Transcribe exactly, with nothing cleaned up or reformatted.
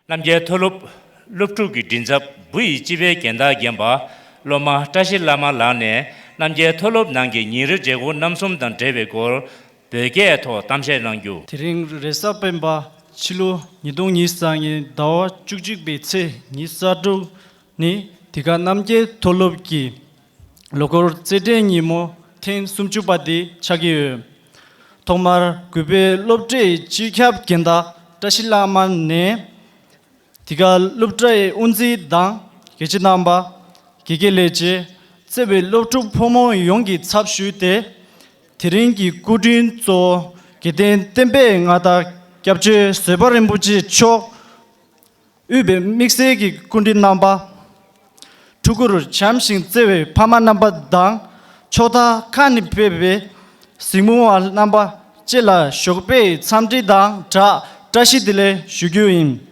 རྣམ་རྒྱལ་མཐོ་སློབ་སློབ་ཕྲུག་གི་མགྲིན་ཚབ་བུ་ཡི་སྤྱི་པའི་འགན་བདག་འགན་པ་སློབ་མ་བཀྲ་ཤིས་བླ་མ་ལགས་ནས་རྣམ་རྒྱལ་མཐོ་སློབ་ནང་གི་ཉིན་རེའི་བྱེད་སྒོ་རྣམ་གསུམ་དང་འབྲེལ་བའི་སྐོར་བོད་སྐད་ཐོག་གཏམ་བཤད་གནང་རྒྱུ། དེ་རིང་རེས་གཟའ་སྤེན་པ་ཕྱི་ལོ་ཉིས་སྟོང་ཉི་ཤུ་རྩ་ལྔའི་ཟླ་བ་བཅུ་གཅིག་པའི་ཚེས་ཉི་ཤུ་རྩ་དྲུག་ནི་འདི་ག་རྣམ་རྒྱལ་མཐོ་སློབ་ཀྱི་ལོ་འཁོར་རྩེད་འགྲན་ཉིན་མོ་ཐེངས་སུམ་ཅུ་པ་དེ་ཆགས་ཀྱི་ཡོད། ཐོག་མར་གུས་པའི་སློབ་གྲྭའི་སྤྱི་ཁྱབ་འགན་བདག་བཀྲ་ཤིས་བླ་མ་ནས་འདི་ག་སློབ་གྲྭའི་དབུ་འཛིན་དང་དགེ་ཆེ་རྣམ་པ། དགེ་རྒན་ལས་བྱེད། བརྩེ་བའི་སློབ་ཕྲུག་ཕོ་མོ་ཡོངས་ཀྱི་ཚབ་ཞུས་ཏེ། དེ་རིང་གི་སྐུ་མགྲོན་གཙོ་བོ་དགེ་ལྡན་བསྟན་པའི་མངའ་བདག་སྐྱབས་རྗེ་བཟོད་པ་རིན་པོ་ཆེ་མཆོག་དབུས་པའི་དམིགས་བསལ་གྱི་སྐུ་མགྲོན་རྣམ་པ། ཕྲུ་གུར་བྱམས་ཤིང་བརྩེ་བའི་ཕ་མ་རྣམ་པ་དང་། ཕྱོགས་མཐའ་ཁག་ནས་ཕེབས་པའི་གཟིགས་མོ་བ་རྣམ་པ་བཅས་ལ་ཞོགས་པའི་འཚམས་འདྲི་དང་སྦྲགས་བཀྲ་ཤིས་བདེ་ལེགས་ཞུ་རྒྱུ་ཡིན།